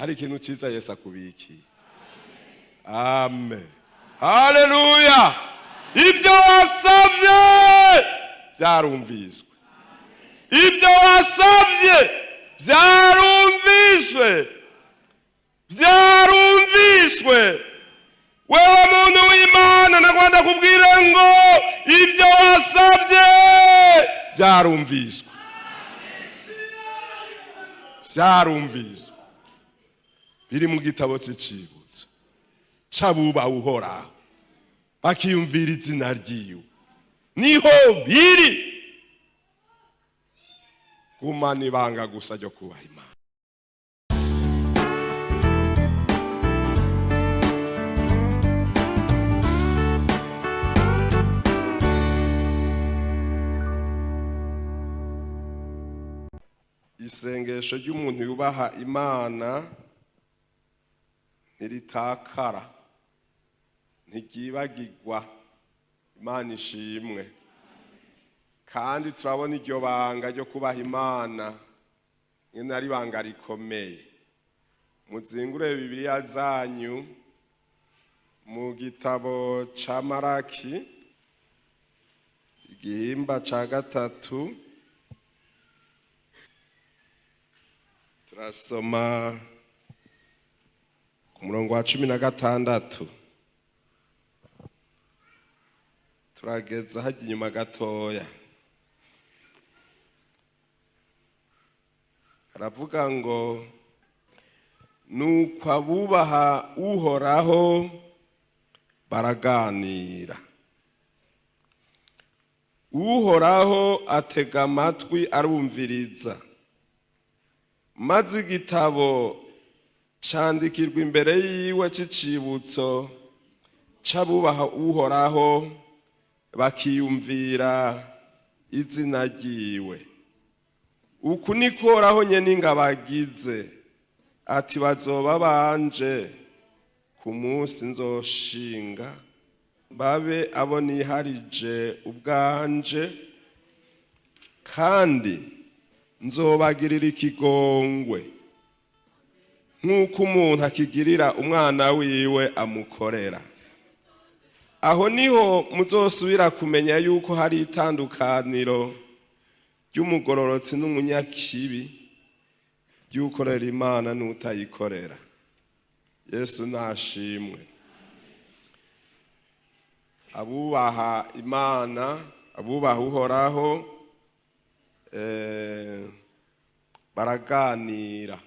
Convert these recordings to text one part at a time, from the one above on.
Hari ikintu cyiza Yesu akubikiye. Amen, haleluya. Ibyo wasabye byarumviswe, ibyo wasabye byarumviswe, byarumviswe. Wewe muntu w'Imana, nagwanda kubwire ngo ibyo wasabye byarumviswe, byarumviswe, biri mu gitabo cy'icibutso c'abubaha Uhoraho bakiyumvira izina ryiwe, niho biri. Gumana ibanga gusa ryo kubaha Imana. Isengesho ry'umuntu yubaha Imana ntiritakara, ntiryibagirwa. Imana ishimwe. Kandi turabona iryo banga ryo kubaha Imana nyine ari ibanga rikomeye. Muzingure Bibiliya zanyu mu gitabo ca Maraki, igihimba ca gatatu, turasoma ku murongo wa 16, turageza hajya inyuma gatoya. Haravuga ngo: "Nuko abubaha Uhoraho baraganira, Uhoraho atega amatwi arumviriza, maze igitabo candikirwa imbere yiwe c'icibutso c'abubaha Uhoraho bakiyumvira izina ryiwe. Uku niko Uhoraho nyene ingabo agize ati: bazoba banje ku munsi nzoshinga, babe abo niharije ubwanje, kandi nzobagirira ikigongwe nk'uko umuntu akigirira umwana wiwe amukorera. Aho niho muzosubira kumenya yuko hari itandukaniro ry'umugororotsi n'umunyakibi, ry'ukorera Imana n'utayikorera." Yesu nashimwe. Abubaha Imana, abubaha Uhoraho, baraganira,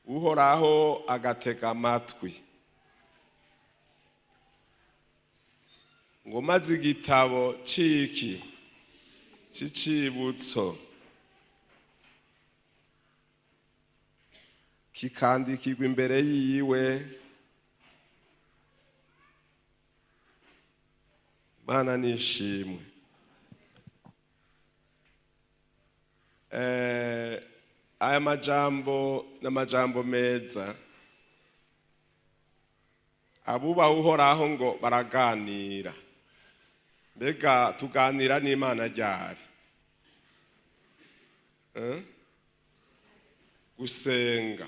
Uhoraho agatega amatwi, ngo maze igitabo ciki c'icibutso kikandikirwa imbere yiwe. Mana nishimwe. Aya majambo n'amajambo meza. Abubaha Uhoraho ngo baraganira. Mbega tuganira n'Imana ryari? Gusenga.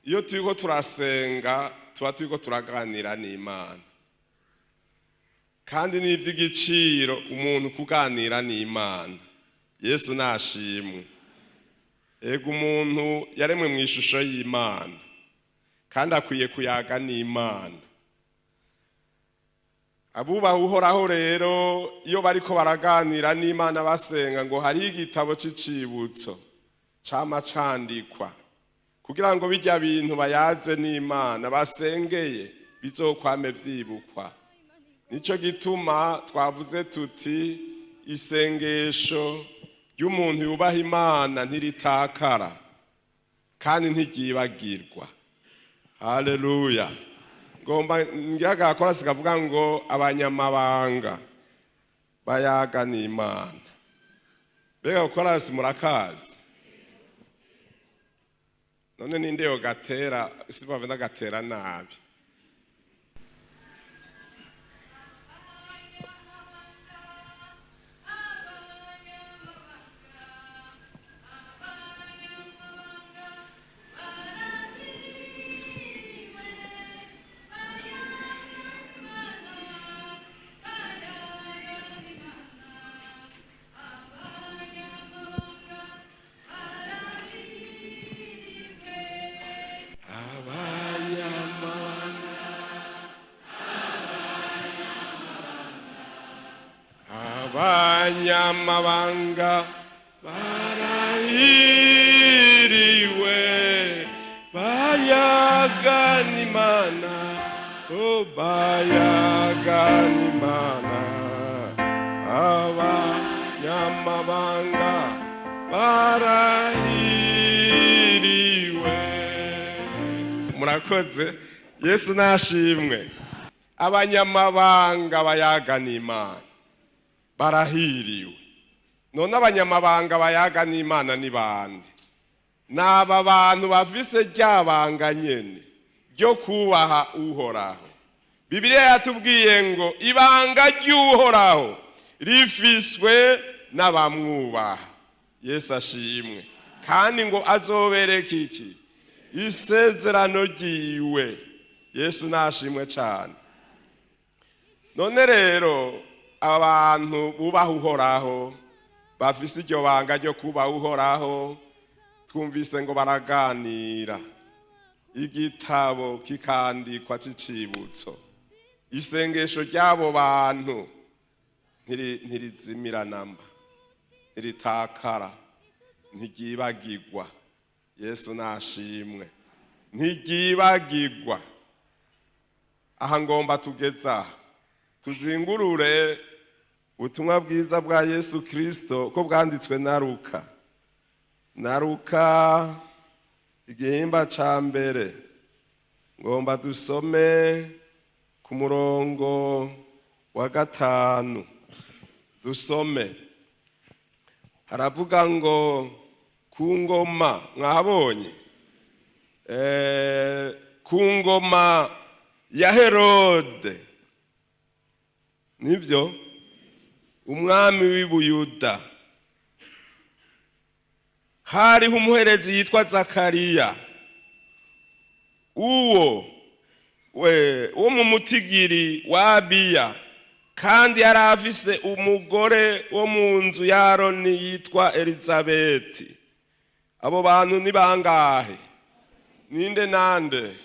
Iyo turiko turasenga tuba turiko turaganira n'Imana, kandi ni iby'igiciro umuntu kuganira n'Imana. Yesu nashimwe. Ego, umuntu yaremwe mu ishusho y'Imana kandi akwiye kuyaga n'Imana. Abubaha Uhoraho rero iyo bariko baraganira n'Imana basenga, ngo hariho igitabo c'icibutso cama candikwa kugira ngo bijya bintu bayaze n'Imana basengeye bizokwame vyibukwa. Nico gituma twavuze tuti isengesho ry'umuntu yubaha Imana ntiritakara kandi ntiryibagirwa. Haleluya. Ngomba ngira agakora sikavuga ngo abanyamabanga bayaga n'Imana. Mbega gukorasi murakazi? None ninde yogatera sibave ndagatera nabi? Abanyamabanga barahiriwe bayagana Imana, oh bayagana Imana. Abanyamabanga barahiriwe. Murakoze. Yesu nashimwe. Abanyamabanga bayagana Imana barahiriwe. None abanyamabanga bayagana Imana ni bande? N'aba bantu bafise rya banga nyene ryo kubaha Uhoraho. Bibiliya yatubwiye ngo ibanga ry'Uhoraho rifiswe n'abamwubaha. Yesu ashimwe. Kandi ngo azobereka iki? Isezerano ryiwe. Yesu nashimwe cyane. None rero abantu bubaha Uhoraho, bafise iryo banga ryo kubaha Uhoraho, twumvise ngo baraganira, igitabo kikandikwa c'icibutso. Isengesho ry'abo bantu ntirizimira namba, ntiritakara, ntiryibagirwa. Yesu nashimwe. Ntiryibagirwa. Aha ngomba tugeza tuzingurure ubutumwa bwiza bwa Yesu Kristo ko bwanditswe na Luka. Na Luka igihimba ca mbere, ngomba dusome ku murongo wa 5. Dusome. Haravuga ngo ku ngoma, mwahabonye? Ku ngoma ya Herode, nibyo, umwami w'i Buyuda, hariho umuherezi yitwa Zakariya, uwo wo mu mutigiri wa Abiya, kandi yari afise umugore wo mu nzu ya Aroni yitwa Elizabeti. Abo bantu ni bangahe? Ninde nande?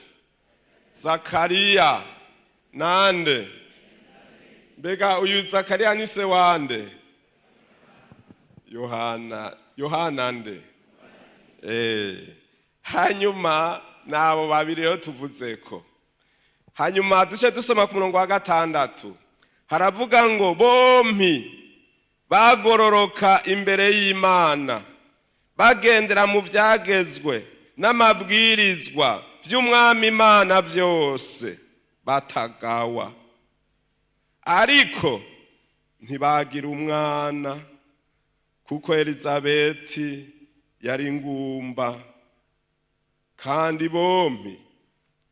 Zakariya nande? Mbega uyu Zakariya ni se wande? Yohana. Yohana nde? Hanyuma nabo babiri rero tuvuzeko. Hanyuma duce dusoma ku murongo wa 6. Haravuga ngo bompi bagororoka imbere y'Imana, bagendera mu vyagezwe n'amabwirizwa vy'Umwami Imana vyose, batagawa. Ariko ntibagira umwana, kuko Elizabeti yari ingumba, kandi bompi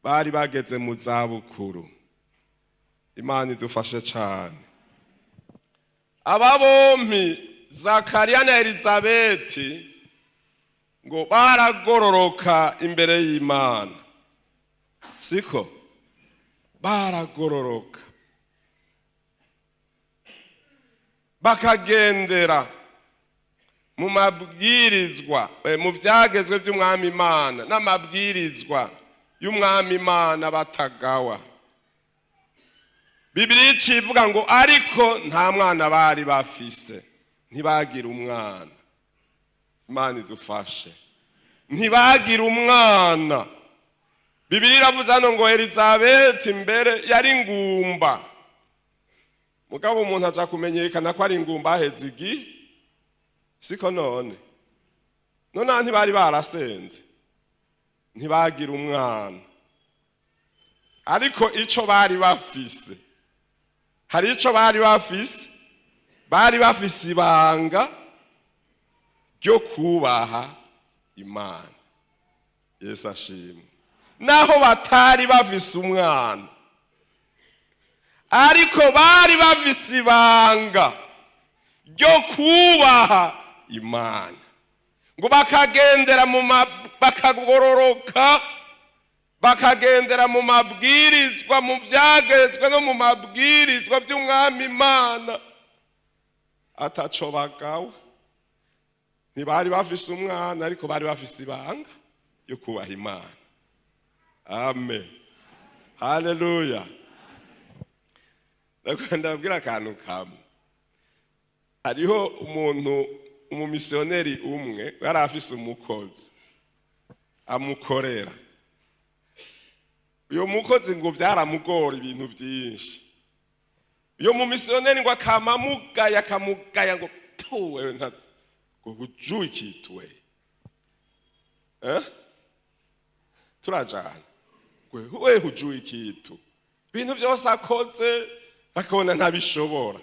bari bageze mu zabukuru. Imana idufashe cyane. Aba bompi Zakariya na Elizabeti ngo baragororoka imbere y'Imana, siko? Baragororoka bakagendera mu mabwirizwa, mu vyagezwe vy'Umwami Imana n'amabwirizwa y'Umwami Imana, batagawa. Bibiliya icivuga ngo ariko nta mwana bari bafise, ntibagira umwana. Imana idufashe. Ntibagira umwana. Bibiliya iravuze hano ngo Elizabeti mbere yari ingumba. Mugabo umuntu aja kumenyekana ko ari ingumba aheze igi, siko? None none ntibari barasenze, ntibagira umwana. Ariko ico bari bafise, hari ico bari bafise, bari bafise ibanga ryo kubaha Imana. Yesu ashimwe. Naho batari bafise umwana, ariko bari bafise ibanga ryo kubaha Imana, ngo bakagendera mu bakagororoka, bakagendera mu mabwirizwa, mu vyagezwe no mu mabwirizwa vy'Umwami Imana, ataco bagawe. Ntibari bafise umwana, ariko bari bafise ibanga yo kubaha Imana. Amen. Haleluya. Ndabwira akantu kamwe. Hariho umuntu, umumisiyoneri umwe, yari afise umukozi amukorera. Uyo mukozi ngo vyaramugora ibintu vyinshi. Uyo mumisiyoneri ngo akamamugaya, akamugaya ngo tuwe nta ngo hujui kitu we, eh? Turajana, we hujui kitu. Ibintu vyose akoze akabona ntabishobora,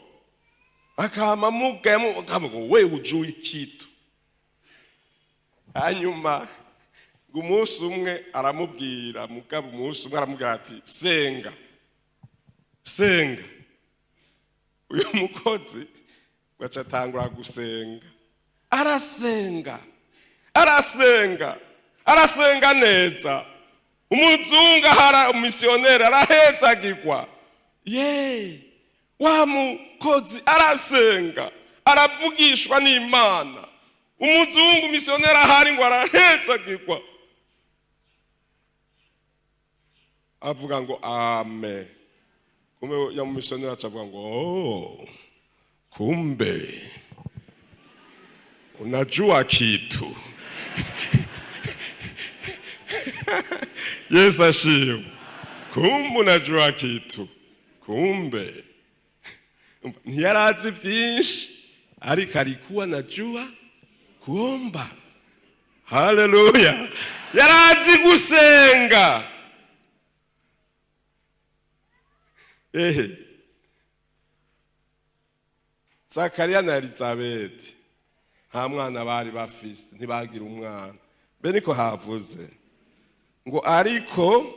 akamamugaya ngo we hujui kitu. Hanyuma ngo umunsi umwe aramubwira, mugabo umunsi umwe aramubwira ati: "Senga, senga." Uyu mukozi gaca atangura gusenga, arasenga, arasenga, arasenga neza. Umuzungu ahara, umisiyoneri arahezagirwa. Ye wa mukozi arasenga, aravugishwa n'Imana. Umuzungu misiyoneri ahari ngo arahezagirwa, avuga ngo amen. Kumbe ya misiyoneri acavuga ngo: "Oh, kumbe unajua kitu." Yesu ashimwe. Kumbe unajua kitu. Kumbe ntiyarazi byinshi, ariko alikuwa najua kuomba. Haleluya! Yarazi gusenga. Ehe, Zakariya na Elizabeti nta mwana bari bafise, ntibagira umwana. Be niko havuze ngo ariko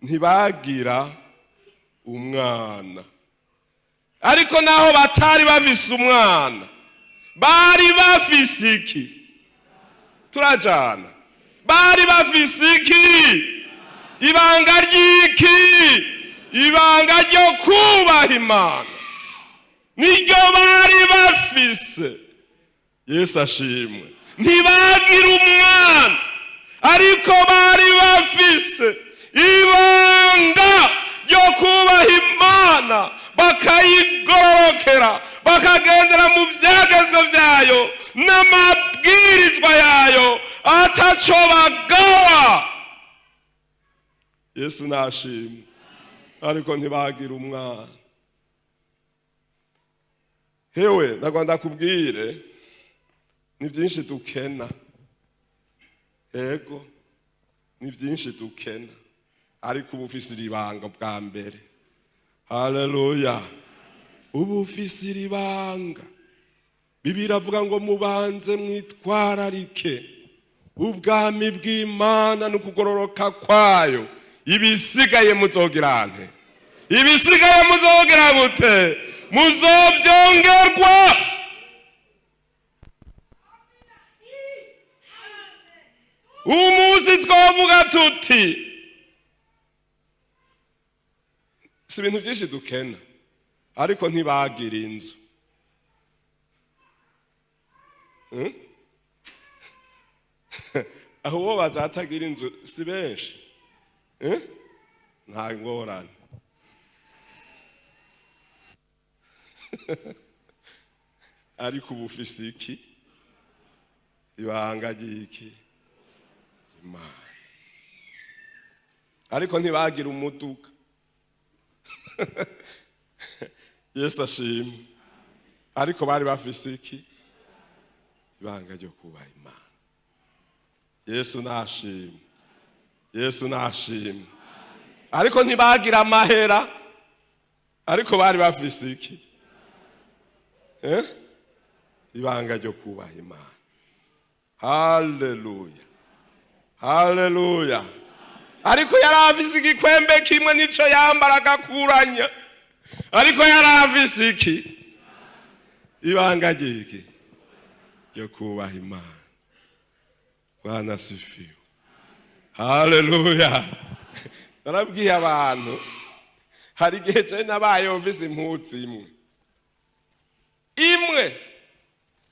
ntibagira umwana. Ariko naho batari bafise umwana, bari bafise iki? Turajana, bari bafise iki? Ibanga ry'iki? Ibanga ryo kubaha Imana niryo bari bafise. Yesu ashimwe. Ntibagira umwana, ariko bari bafise ibanga ryo kubaha Imana, bakayigororokera, bakagendera mu byagezwe byayo n'amabwirizwa yayo, ataco bagawa. Yesu nashimwe. Ariko ntibagira umwana. Hewe, ndagwa ndakubwire, ni byinshi dukena. Ego, ni byinshi dukena, ariko uba ufise iribanga bwa mbere. Haleluya! Uba ufise iribanga. Bibiliya iravuga ngo mubanze mwitwararike ubwami bw'Imana n'ukugororoka kwayo, ibisigaye muzogira nte? Ibisigaye muzogira gute? Muzobyongerwa. Ubu munsi twavuga tuti si ibintu byinshi dukena, ariko ntibagira inzu. Aho uwo bazatagira inzu si benshi. Nta ngorane. Ariko ubu ufise iki? Ibanga ry'iki? Imana. Ariko ntibagira umuduga. Yesu ashimwe. Ariko bari bafise iki? Ibanga ryo kubaha Imana. Yesu nashimwe. Yesu nashimwe. Ariko ntibagira amahera, ariko bari bafise iki? Ibanga ryo kubaha Imana. Haleluya, haleluya! Ariko yari afise igikwembe kimwe, nico yambara agakuranya. Ariko yari afise iki? Ibanga ry'iki? Ryo kubaha Imana. Bwana asifiwe. Haleluya! Narabwiye abantu, hari igihe je nabayeho mfise impuzu imwe imwe,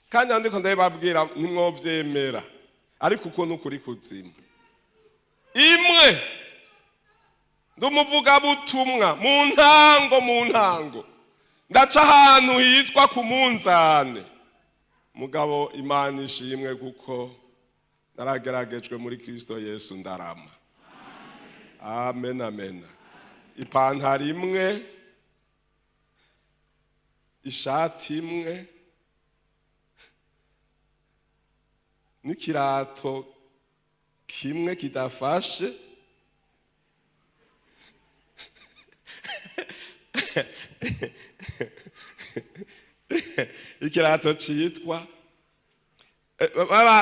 kandi ndiko ndabibabwira ntimwovyemera, ariko uko nukuri kuzima. Imwe, ndumuvugabutumwa mu ntango, mu ntango. Ndaca ahantu hitwa ku munzane. Mugabo Imana ishimwe kuko narageragejwe muri Kristo Yesu ndarama. Amen, amen. Ipantaro imwe, ishati imwe, n'ikirato kimwe kidafashe. Ikirato citwa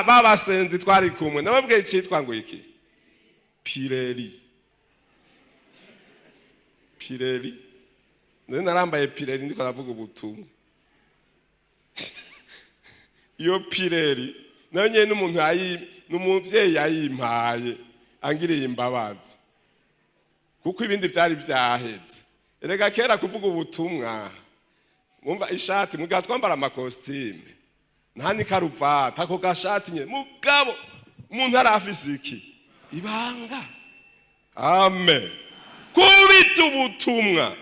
babasenzi twari kumwe nababwiye citwa ngo iki? Pireri. Pireri. None narambaye pireri ndiko ndavuga ubutumwa. Iyo pireri nayo nyene n'umuntu n'umuvyeyi yayimpaye angiriye imbabazi, kuko ibindi vyari vyaheze. Erega kera kuvuga ubutumwa mumva ishati mugabo twambara amakositime nta n'ikaruvati, ako gashati nyene, mugabo umuntu arafise iki? Ibanga. Amen. Kubita ubutumwa.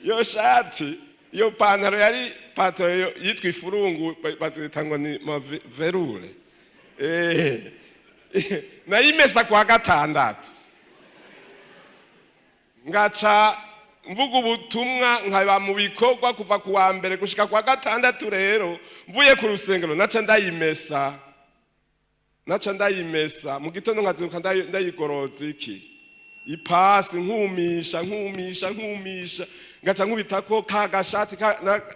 Iyo shati, iyo pantaro yari pantaro yitwa ifurungu, bazita ngo ni verure. Nayimesa kwa gatandatu. Ngaca mvuga ubutumwa nkaba mu bikorwa kuva ku wa mbere gushika kwa gatandatu. Rero mvuye ku rusengero naca ndayimesa. Naca ndayimesa mu gitondo nkazinduka ndayigoroza iki? Ipasi nkumisha nkumisha nkumisha, ngaca nkubitako ka gashati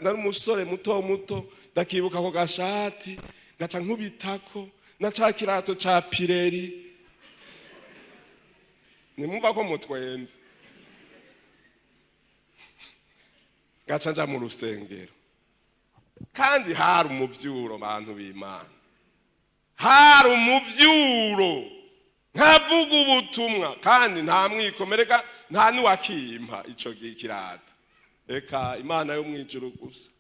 nari umusore muto muto, ndakibuka ko gashati ngaca nkubitako na ca kirato ca pireri. Nimumva ko mutwenze. Ngaca nja mu rusengero, kandi hari umuvyuro bantu b'Imana, hari umuvyuro. Nkavuga ubutumwa kandi nta mwikomereka, nta nuwakimpa ico kirato. Eka Imana yo mwijuru gusa.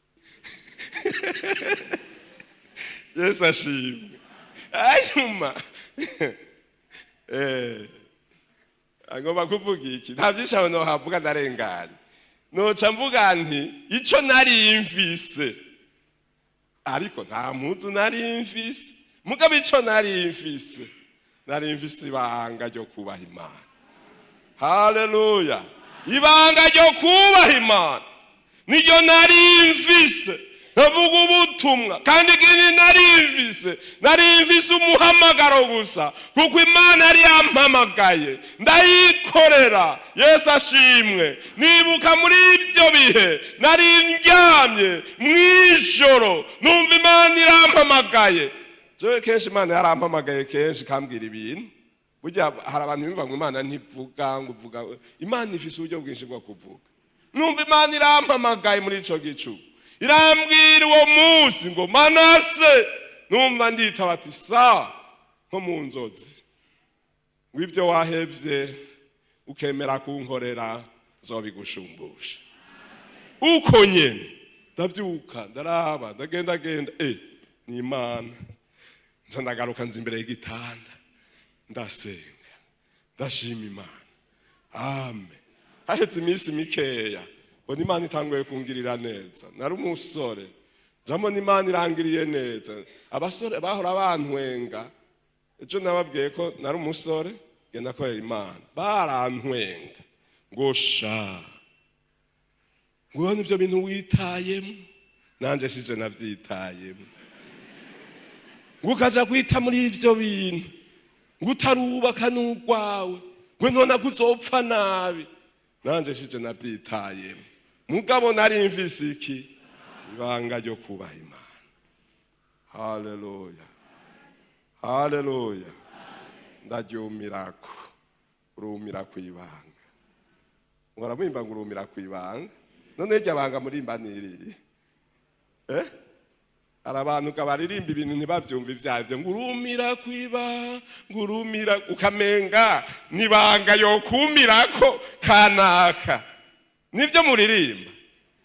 Yesu ashimwe. Ayuma agomba kuvuga iki? Nta vyinshi aho nohavuga, ndarenganye. Noca mvuga nti ico nari mfise, ariko nta mpuzu nari mfise, mugabo ico nari mfise, nari mfise ibanga ryo kubaha Imana. Haleluya! Ibanga ryo kubaha Imana niryo nari mfise. Ndavuga ubutumwa kandi ikindi nari mfise, nari mfise umuhamagaro gusa, kuko Imana yari yampamagaye ndayikorera. Yesu ashimwe. Nibuka muri ibyo bihe nari ndyamye mw'ijoro numva Imana irampamagaye. Jewe kenshi Imana yarampamagaye kenshi ikambwira ibintu. Burya hari abantu bumva ngo Imana ntivuga, ngo uvuga. Imana ifise uburyo bwinshi bwo kuvuga. Numva Imana irampamagaye muri ico gicuku, irambwira uwo munsi ngo Manase. Numva nditaba ati sa nko mu nzozi, ngo ibyo wahevye ukemera kunkorera nzobigushumbusha. Uko nyene ndavyuka ndaraba ndagenda genda, ni Imana. Nca ndagaruka nza imbere y'igitanda ndasenga ndashima Imana. Amen. Haheze iminsi mikeya mbona Imana itanguye kungirira neza. Nari umusore, nza mbona Imana irangiriye neza. Abasore bahora bantwenga, ejo nababwiye ko nari umusore ngenda korera Imana, barantwenga ngo sha, ngo ubone ivyo bintu witayemo, nanje sije navyitayemo, ngo ukaja kwita muri ivyo bintu, ngo utarubaka n'urwawe, ngo ntona kuzopfa nabi, nanje sije navyitayemo. Mugabo nari mfise iki? Ibanga ryo kubaha Imana. Haleluya, haleluya. Ndaryumirako, urumira kwibanga. Muramwimba ngo urumira kwibanga. None iryo banga murimba niriye? Hari abantu baririmba ibintu ntibavyumve ivyavyo, ngo urumira kwiba, ngo urumira, ukamenga nibanga yokumirako kanaka. Nivyo muririmba,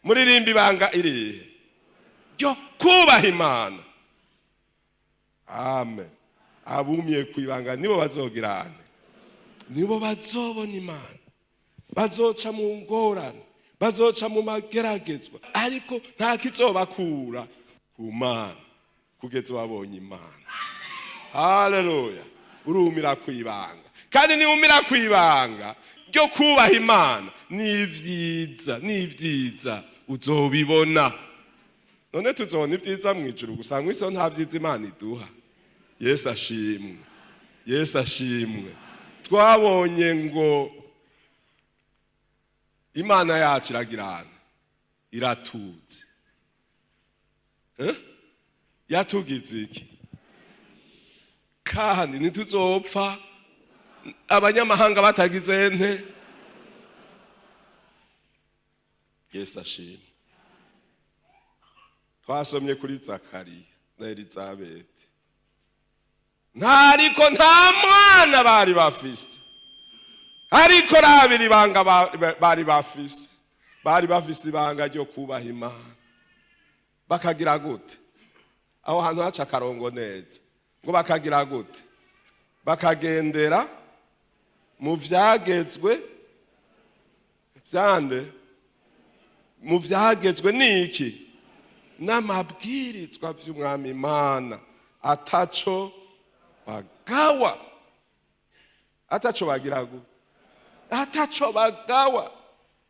muririmba ibanga irihe? Ryo kubaha Imana. Amen. Abumiye kwibanga nibo bazogirane, nibo bazobona Imana. Bazoca mu ngorane, bazoca mu mageragezwa, ariko nta kizobakura ku Mana kugeza wabonye Imana. Haleluya! Urumira kwibanga, kandi niwumira kwibanga ryo kubaha Imana, n'ivyiza n'ivyiza uzobibona. None tuzobona ibyiza mu ijuru gusa, mw'isi nta vyiza Imana iduha? Yesu ashimwe, Yesu ashimwe. Twabonye ngo Imana yacu iragirana, iratuzi. Yatugize iki? Kandi ntituzopfa abanyamahanga batagize nte. Yesu ashimwe. Twasomye kuri Zakariya na Elizabeti, ntariko nta mwana bari bafise, ariko rabira ibanga bari bafise. Bari bafise ibanga ryo kubaha Imana. Bakagira gute? Aho hantu haca akarongo neza, ngo bakagira gute? Bakagendera mu vyagezwe vyande, mu vyagezwe niki? N'amabwirizwa vy'Umwami Imana, ataco bagawa, ataco bagira gute? Ataco bagawa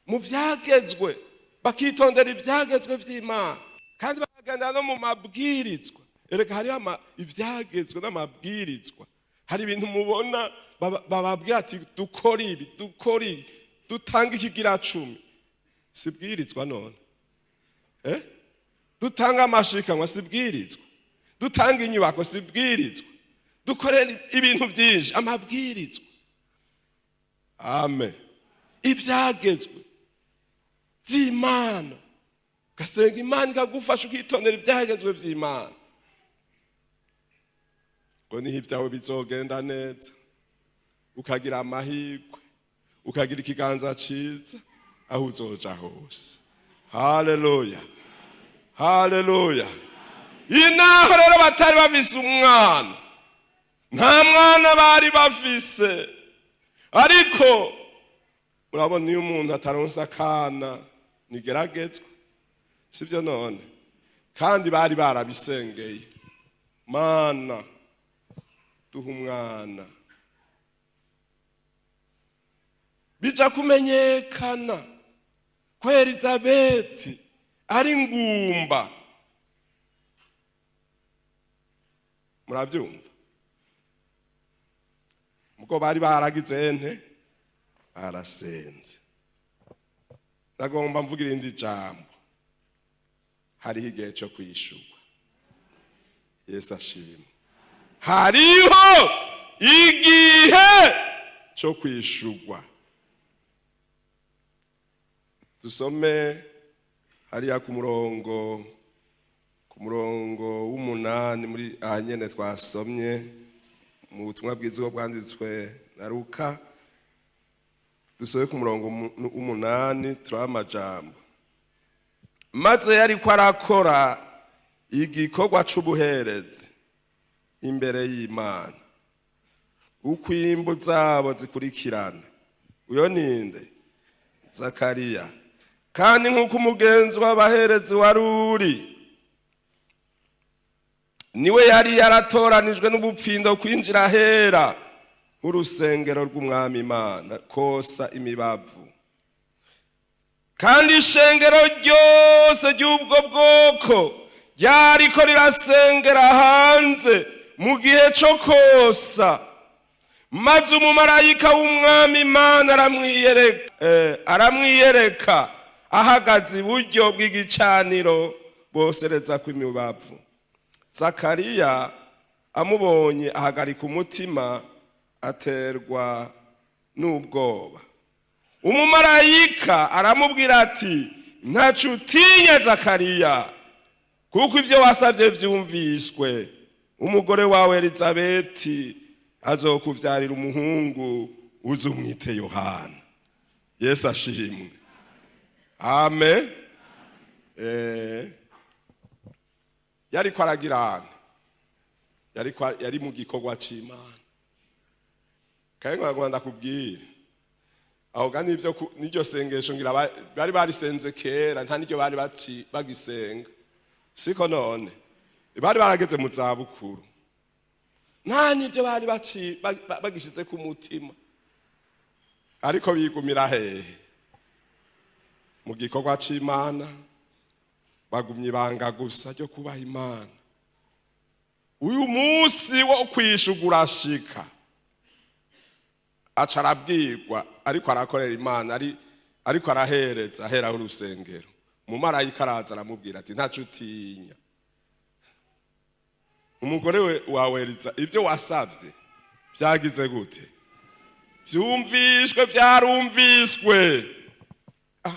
mu vyagezwe, bakitondera ivyagezwe vy'Imana, kandi bakagenda no mu mabwirizwa. Erega hariho ivyagezwe n'amabwirizwa. Hari ibintu mubona bababwira ati dukora ibi, dukora ibi, dutanga ikigira 10, sibwirizwa none? Dutanga amashikanwa, sibwirizwa? Dutanga inyubako, sibwirizwa? Dukorera ibintu byinshi, amabwirizwa. Amen. Ivyagezwe vy'Imana, ugasenga Imana ikagufasha, ukitondera ivyagezwe vy'Imana, ngo niho ibyawe bizogenda neza, ukagira amahirwe, ukagira ikiganza ciza aho uzoja hose. Haleluya, haleluya. Inaho rero batari bafise umwana, nta mwana bari bafise, ariko urabona iyo umuntu ataronse akana nigeragezwa, sibyo none? Kandi bari barabisengeye, Mana duha umwana. Bija kumenyekana ko Elizabeti ari ngumba. Muravyumva? Mugo bari baragize nte? Barasenze. Nagomba mvugira indi jambo, hariho igihe cyo kwishurwa. Yesu ashimwe. Hariho igihe cyo kwishurwa. Dusome hariya ku murongo 8 muri ahanyene twasomye mu butumwa bwiza bwanditswe na Luka. Dusome ku murongo 8, turabe amajambo. Maze yariko arakora igikorwa c'ubuherezi imbere y'Imana, uko imbu zabo zikurikirana. Uyo ninde? Zakariya. Kandi nk'uko umugenzi w'abaherezi wari uri, niwe yari yaratoranijwe n'ubupfindo kwinjira ahera urusengero rw'Umwami Imana kosa imibavu. Kandi ishengero ryose ry'ubwo bwoko ryariko rirasengera hanze mu gihe cyo kosa. Maze umumarayika w'Umwami Imana aramwiyereka ahagaze iburyo bw'igicaniro bosereza kw'imibavu. Zakariya amubonye ahagarika umutima, aterwa n'ubwoba. Umumarayika aramubwira ati ntaco utinya Zakariya, kuko ivyo wasavye vyumviswe. Umugore wawe Elizabeti azokuvyarira umuhungu, uzumwite Yohana. Yesu ashimwe. Amen. Yariko aragirana, yari mu gikorwa c'Imana. Kandi ngo ndakubwire, Aho ga nivyo n'iryo sengesho ngira bari barisenze kera, nta n'iryo bari bagisenga, siko none bari barageze mu zabukuru, nta n'ibyo bari bagishize ku mutima, ariko bigumira hehe? Mu gikorwa c'Imana. Bagumye ibanga gusa ryo kubaha Imana. Uyu munsi wo kwishugura ashika, aca arabwirwa, ariko arakorera Imana, ariko arahereza aheraho urusengero. Umumarayika araza aramubwira ati: "Ntaco utinya, umugore we wawe Eliza, ibyo wasavye byagize gute? Vyumvishwe, vyarumviswe."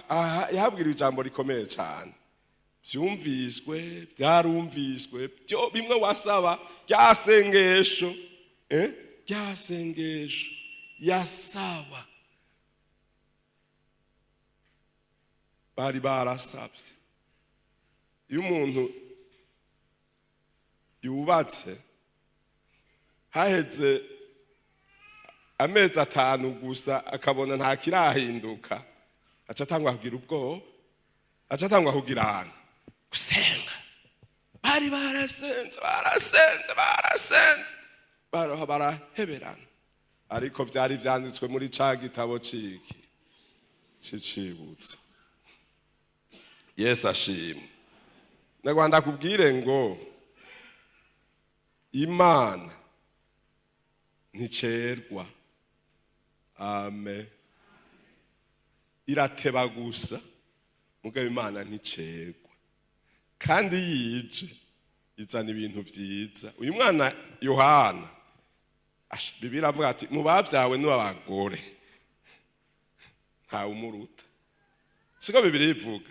Aha yahabwira ijambo rikomeye cyane: vyumviswe, byarumviswe, byo bimwe wasaba, rya sengesho, rya sengesho yasaba, bari barasabye. Iyo umuntu yubatse, haheze amezi 5 gusa, akabona nta kirahinduka, aca atangwa kugira ubwoba, aca atangwa kugirana gusenga. Bari barasenze, barasenze, barasenze, baroha baraheberana, ariko vyari vyanditswe muri ca gitabo ciki c'icibutso. Yesu ashimwe. Ndagwanda kubwire ngo Imana nticerwa, amen. Irateba gusa, mugabo Imana nticerwa, kandi yije izana ibintu vyiza. Uyu mwana Yohana, Bibiliya avuga ati mu bavyawe n'abagore ntawe umuruta, siko Bibiliya ivuga?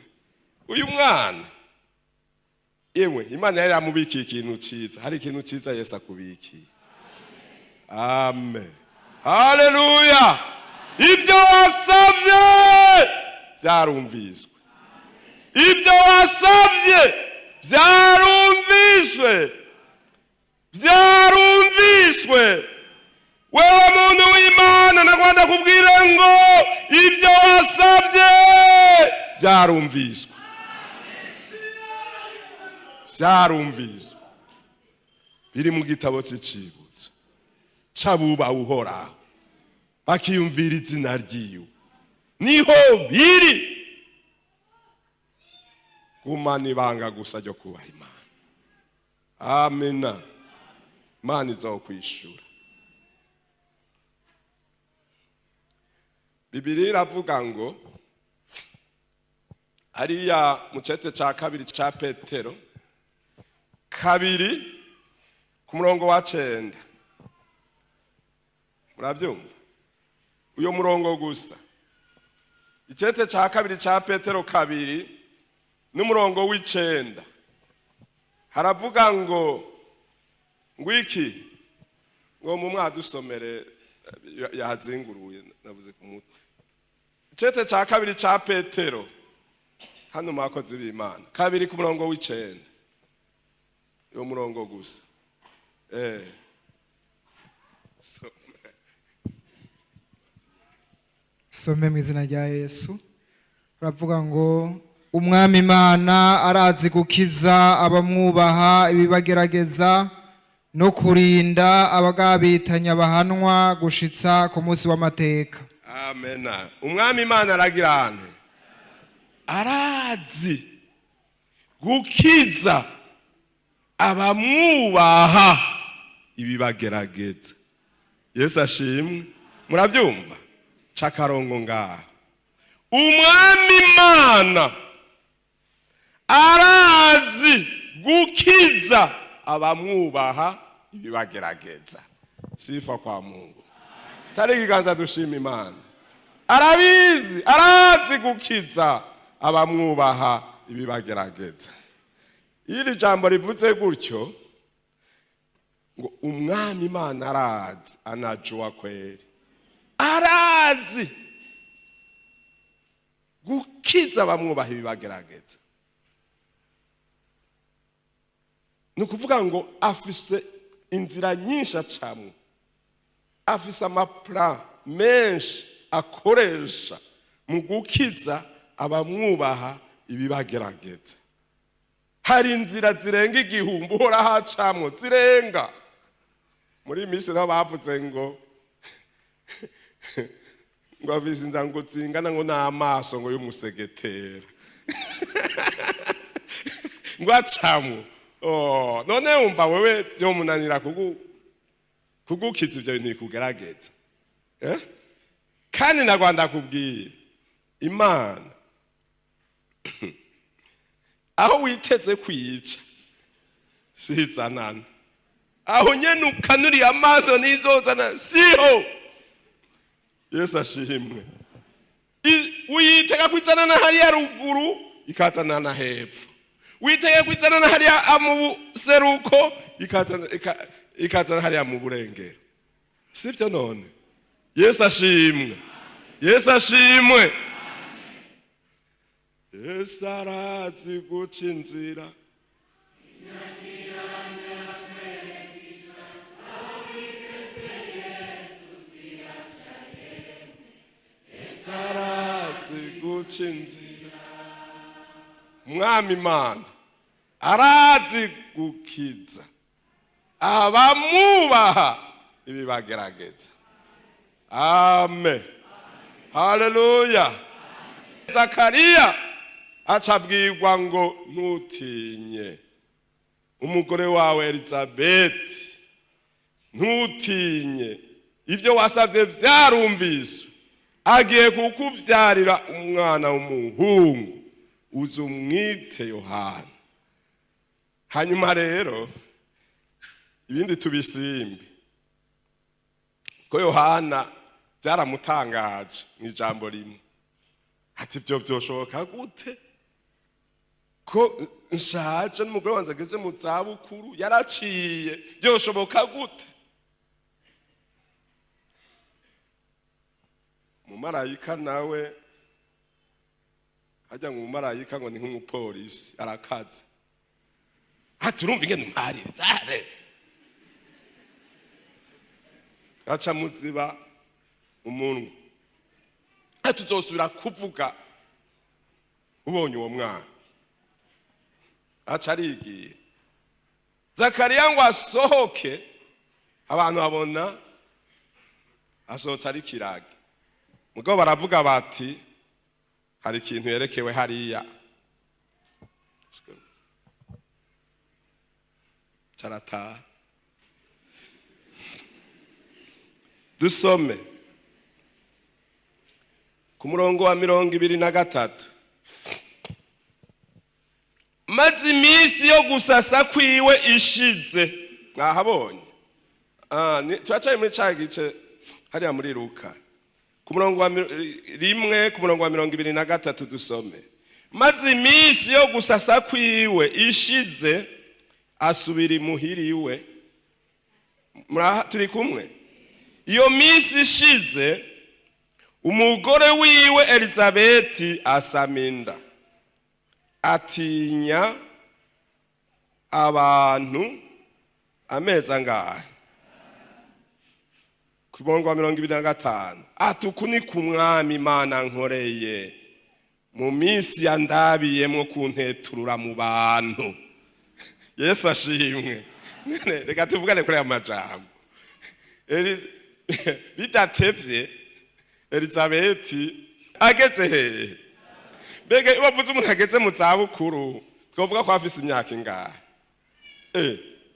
Uyu mwana, yewe, Imana yari yamubikiye ikintu ciza. Hari ikintu ciza Yesu akubikiye, amen, haleluya. Ibyo wasavye vyarumviswe, ibyo wasavye vyarumviswe, vyarumviswe. Wewe muntu w'Imana, nagwanda kubwira ngo ibyo wasavye vyarumviswe, vyarumviswe, biri mu gitabo c'icibutso c'abubaha Uhoraho bakiyumvira izina ryiwe, niho biri. Gumana ibanga gusa ryo kubaha Imana, amena. Imana izokwishura. Bibiliya iravuga ngo hariya mu cete ca 2 ca Petero 2 ku murongo wa 9, muravyumva uyo murongo gusa? Icete ca 2 ca Petero 2 n'umurongo w'9, haravuga ngo ngwiki? Ngo mu mwadusomere, yahazinguruye, navuze ku mutwe. Icete ca 2 ca Petero, hano mu bakozi b'Imana, 2 ku murongo w'9, uyo murongo gusa. So, Some mu izina rya Yesu. Uravuga ngo: "Umwami Imana arazi gukiza abamwubaha ibibagerageza, no kurinda abagabitanya bahanwa gushitsa ku munsi w'amateka." Amena. Umwami Imana aragira ante? Arazi gukiza abamwubaha ibibagerageza. Yesu ashimwe. Murabyumva? Cakarongo ngaho: Umwami Imana arazi gukiza abamwubaha ibibagerageza. Sifa kwa Mungu. Tari ikiganza dushima Imana. Arabizi, arazi gukiza abamwubaha ibibagerageza. Iyo iri jambo rivuze gutyo ngo Umwami Imana arazi, anajua kweli, arazi gukiza abamwubaha ibibagerageza, ni ukuvuga ngo afise inzira nyinshi acamwo, afise amaplan menshi. Akoresha mu gukiza abamwubaha ibibagerageza. Hari inzira zirenga 1000 uhora hacamwo, zirenga. Muri iyi minsi naho bavuze ngo ngo afise inzira ngo zingana ngo n'amaso ngo y'umusegetera ngo acamwo. Oh, none wumva wewe vyomunanira kugukiza ivyo bintu bikugerageza? Eh? Kandi na Rwanda kubwira Imana aho witeze kwica sizanana, aho nyene ukanuriye amaso nizozana siho. Yesu ashimwe. Uyitega kwizana na hariya ruguru, ikazana na hepfo. Witega kwizana na hariya mu buseruko, ikazana hariya mu burengero. Sivyo none? Yesu ashimwe. Yesu ashimwe. Yesu arazi guca inzira. Yesu arazi guca inzira. Mwami Imana arazi gukiza abamubaha ibibagerageza. Amen. Haleluya. Zakariya acabwirwa ngo ntutinye umugore wawe Elizabeth, ntutinye, ibyo wasavye vyarumviswe, agiye kukuvyarira umwana w'umuhungu, uzumwite Yohana. Hanyuma rero ibindi tubisimbe ko Yohana byaramutangaje mu ijambo rimwe, ati ibyo byoshoboka gute ko nshaje n'umugore wanjye ageze mu zabukuru yaraciye, byoshoboka gute? Umumarayika nawe hajya ngo umumarayika ngo ni nk'umupolisi arakaze, ati urumva ingene umpaririza are, aca muziba umunwa, ati uzosubira kuvuga ubonye uwo mwana. Aca arigiye. Zakariya ngo asohoke, abantu babona asohotse ari kirage, mugabo baravuga bati hari ikintu yerekewe hariya. Carataha. Dusome ku murongo wa 23. Maze iminsi yo gusasa kwiwe ishize. Mwahabonye? Turacaye muri ca gice hariya muri Luka ku murongo wa 1 ku murongo wa 23 dusome. Maze iminsi yo gusasa kwiwe ishize asubira imuhira iwe. Turi kumwe? Iyo minsi ishize umugore wiwe Elizabeti asama inda, atinya abantu amezi angahe? Ku murongo wa 25, ati uku ni ku Mwami Imana nkoreye mu minsi yandabiyemwo kunteturura mu bantu. Yesu ashimwe. Reka tuvugane kuri aya majambo. Bidatevye Elizabeti ageze hehe? Mbega iyo bavuze umuntu ageze mu zabukuru twovuga ko afise imyaka ingahe?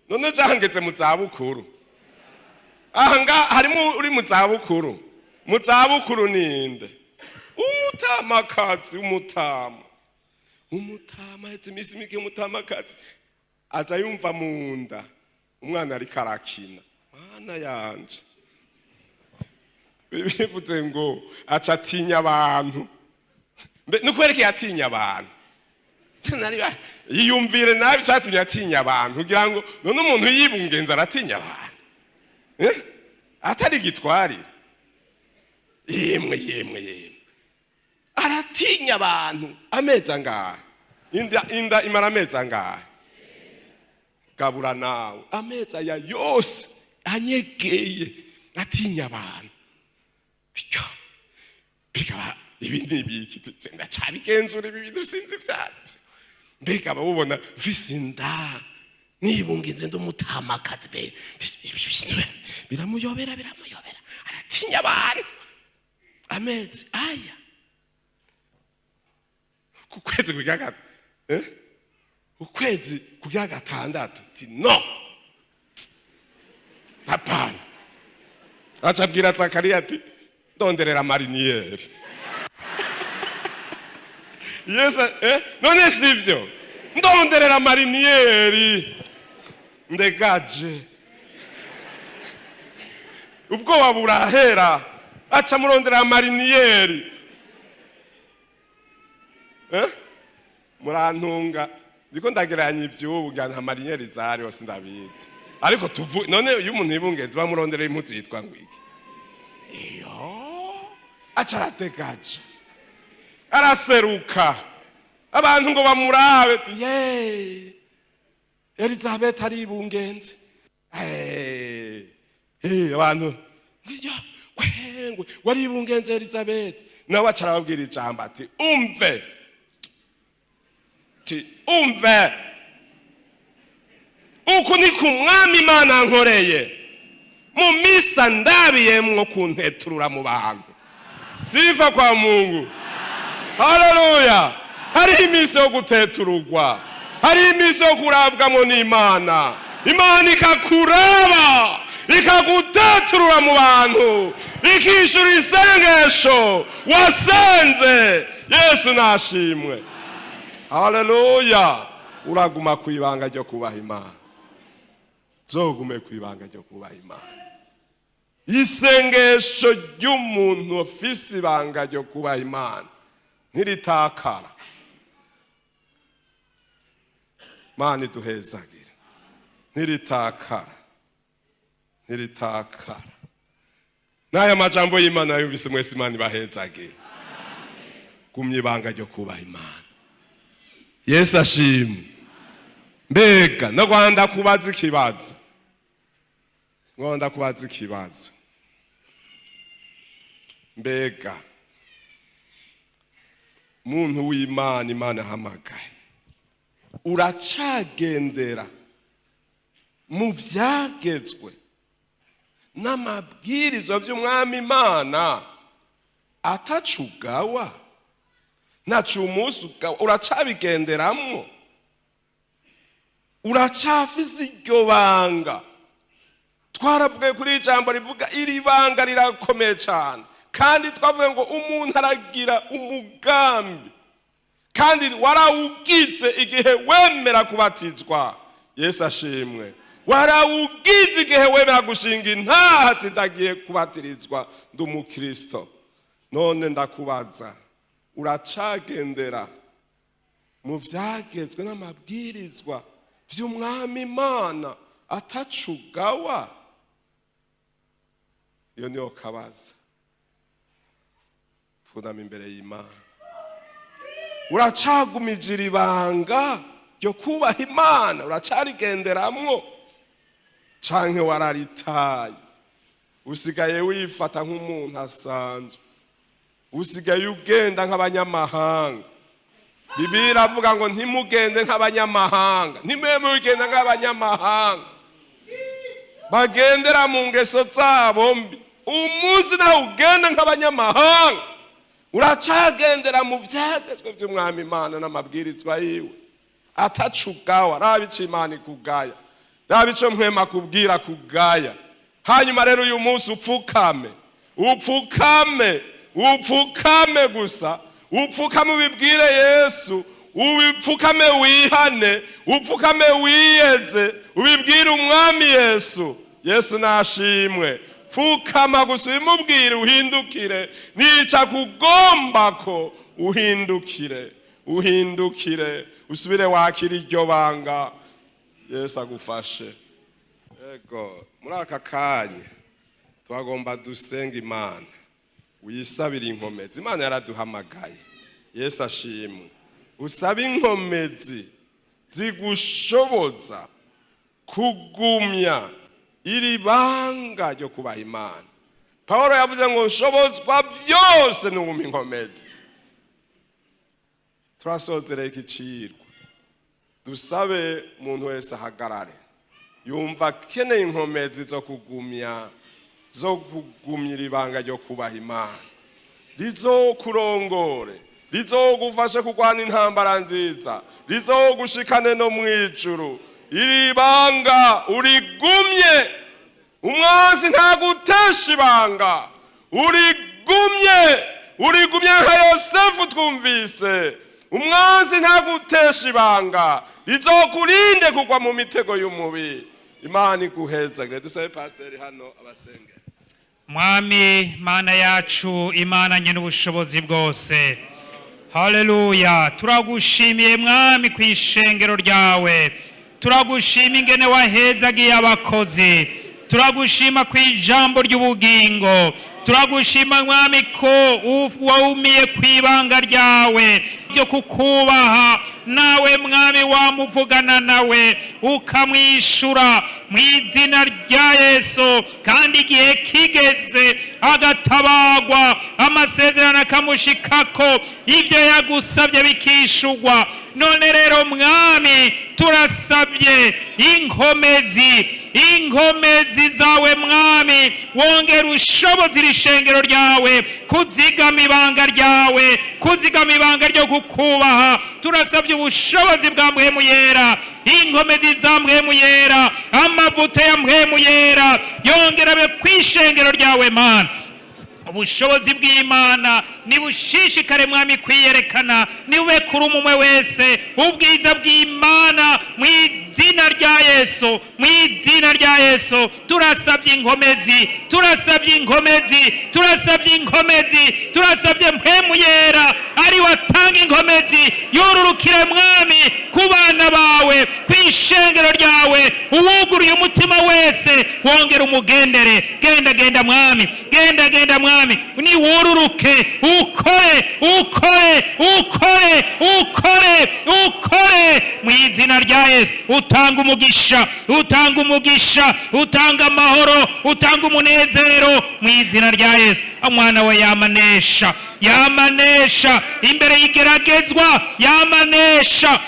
None jangeze mu zabukuru. Aha nga harimo uri mu zabukuru. Mu zabukuru ninde? Umutamakazi, umutama. Umutama ahetse iminsi mike, umutamakazi aza yumva mu nda umwana ariko arakina. Mana yanje. Bivuze ngo aca atinya abantu. Nuko yatinya abantu. Yiyumvire nabi cyatumye atinya abantu, kugira ngo none umuntu yibungenza aratinya abantu. Atari gitwarira. Yemwe yemwe yemwe. Aratinya abantu amezi angahe? Inda imara amezi angahe? Gabura nawe amezi aya yose anyegeye atinya abantu. Tika. Bikaba ibi n'ibiki, ndacabigenzura ibi bintu sinzi ivyarivyo. Mbega bawubona mfise inda nibungenze ndi umutamakazi, be biramuyobera, biramuyobera, aratinya abantu. Amezi aya ku kwezi kugira ukwezi kugira gatandatu, ti no hapana. Aca abwira Zakariya ati: "Ndonderera marinière." Yesu none sivyo? Ndonderera marinière ndegaje. Ubwoba burahera, aca murondera marinière. Murantunga, ndiko ndagereranya ivy'ubu, ngira nta marinière zariho, sindabizi. Ariko tuvu none iyo umuntu yibungenze bamurondera impuzu yitwa ngo iki? Iyo aca aradegaje, araseruka, abantu ngo bamurabe, ati: "Ye, Elizabeth aribungenze." Abantu ya kwengwe waribungenze Elizabeth. Nawe aca arababwira ijambo ati: "Umve," ati: "umve, uku ni ku Mwami Imana nkoreye mu misa ndabiyemwo kunteturura mu bantu." Sifa kwa Mungu, haleluya! Hariho iminsi yo gutetururwa, hariho iminsi yo kurabwamo n'Imana. Imana ikakuraba, ikaguteturura mu bantu, ikishyura isengesho wasenze. Yesu nashimwe, haleluya! Uraguma ku ibanga ryo kubaha Imana, zogume ku ibanga ryo kubaha Imana. Isengesho ry'umuntu afise ibanga ryo kubaha Imana ntiritakara. Mana iduhezagire. Ntiritakara, ntiritakara. N'aya majambo y'Imana yumvise mwese, Imana ibahezagire. Gumya ibanga ryo kubaha Imana. Yesu ashimwe. Mbega no Rwanda kubaza ikibazo, Rwanda kubaza ikibazo: mbega muntu w'Imana, Imana ahamagaye, uracagendera mu vyagezwe n'amabwirizwa vy'Umwami Imana atacugawa, ntacu umunsi ugawa? Uracabigenderamwo? Uracafise iryo banga? Twaravuye kuri iri jambo rivuga iri banga rirakomeye cyane, kandi twavuye ngo umuntu aragira umugambi, kandi warawugize igihe wemera kubatizwa. Yesu ashimwe. Warawugize igihe wemera gushinga intaha ati: "Ndagiye kubatirizwa, ndi umukristo." None ndakubaza, uracagendera mu vyagezwe n'amabwirizwa vy'Umwami Imana atacugawa? Iyo niyo kabaza. Twunama imbere y'Imana. Uracagumije ibanga ryo kubaha Imana? Uracarigenderamwo, canke wararitaye, usigaye wifata nk'umuntu asanzwe, usigaye ugenda nk'abanyamahanga? Bibiliya iravuga ngo ntimugende nk'abanyamahanga, ntimwe mugenda nk'abanyamahanga bagendera mu ngeso zabo mbi. Umunsi nawe ugenda nk'abanyamahanga. Uracagendera mu vyagezwe vy'Umwami Imana n'amabwirizwa yiwe atacugawa? Raba ico Imana ikugaya, raba ico mpwema kubwira kugaya. Hanyuma rero uyu munsi upfukame, upfukame, upfukame gusa, upfukame ubibwire Yesu, ubipfukame wihane, upfukame wiyeze, ubibwire Umwami Yesu. Yesu nashimwe. Pfukama gusa ubimubwire, uhindukire. Nica kugomba ko uhindukire, uhindukire, usubire wakira iryo banga. Yesu agufashe. Ego, muri aka kanya twagomba dusenga Imana, wisabire inkomezi. Imana yaraduhamagaye. Yesu ashimwe. Usabe inkomezi zigushoboza kugumya iri banga ryo kubaha Imana. Pawulo yavuze ngo nshobozwa byose n'uwumpa inkomezi. Turasozereye iki cigwa, dusabe umuntu wese ahagarare yumva akeneye inkomezi zo kugumya ibanga ryo kubaha Imana, rizokurongore, rizogufashe kurwana intambara nziza, rizogushikane no mu ijuru. Iri banga urigumye, umwansi ntagutesha ibanga. Urigumye, urigumye nka Yosefu twumvise. Umwansi ntagutesha ibanga, rizokurinde kugwa mu mitego y'umubi. Imana iguhezagire. Dusabe pasiteri hano abasengera. Mwami Mana yacu, Imana nye n'ubushobozi bwose, haleluya! Turagushimiye Mwami ku ishengero ryawe, turagushima ingene wahezagiye abakozi, turagushima ku ijambo ry'ubugingo, turagushima Mwami ko wawumiye ku ibanga ryawe ryo kukubaha. Nawe Mwami wamuvugana nawe ukamwishura mu izina rya Yesu, kandi igihe kigeze agatabagwa, amasezerano akamushikako, ibyo yagusabye bikishugwa. None rero Mwami, turasabye inkomezi, inkomezi zawe Mwami. Wongera ushoboza iri shengero ryawe kuzigama ibanga ryawe, kuzigama ibanga ryo kukubaha. Turasabye ubushobozi bwa Mpwemu Yera, inkomezi za Mpwemu Yera, amavuta ya Mpwemu Yera yongera abe ku ishengero ryawe Mana. Ubushobozi bw'Imana nibushishikare Mwami kwiyerekana, nibe kuri umwe wese ubwiza bw'Imana mu izina rya Yesu, mu izina rya Yesu. Turasabye inkomezi, turasabye inkomezi, turasabye inkomezi, turasabye Mpwemu Yera ari watanga inkomezi yorurukire Mwami ku bana bawe, ku ishengero ryawe. Uwuguruye umutima wese wongera umugendere. Genda, genda Mwami, genda, genda Mwami, niwururuke, ukore, ukore, ukore, ukore, ukore mu izina rya Yesu. Utanga umugisha, utanga umugisha, utanga amahoro, utanga umunezero mu izina rya Yesu. Umwana we yamanesha, yamanesha imbere y'igeragezwa, yamanesha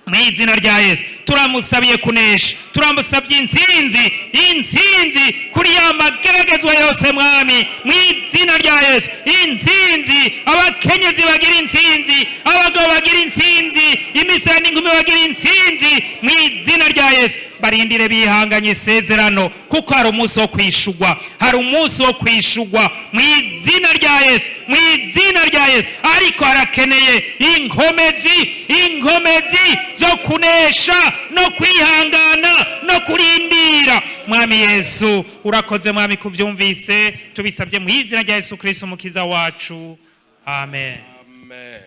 mu izina rya Yesu. Turamusabiye kunesha, turamusabye intsinzi, intsinzi kuri ya mageragezwa yose Mwami, mu izina rya Yesu. Intsinzi, abakenyezi bagira intsinzi, abagabo bagira intsinzi, imisore n'inkumi bagira intsinzi mu izina rya Yesu. Barindire bihanganye isezerano, kuko hari umunsi wo kwishugwa, hari umunsi wo kwishugwa mu izina rya Yesu, mu izina rya Yesu. Ariko harakeneye inkomezi, inkomezi zo kunesha no kwihangana no kurindira. Mwami Yesu, urakoze Mwami kuvyumvise. Tubisabye mu izina rya Yesu Kristo umukiza wacu, amen. Amen.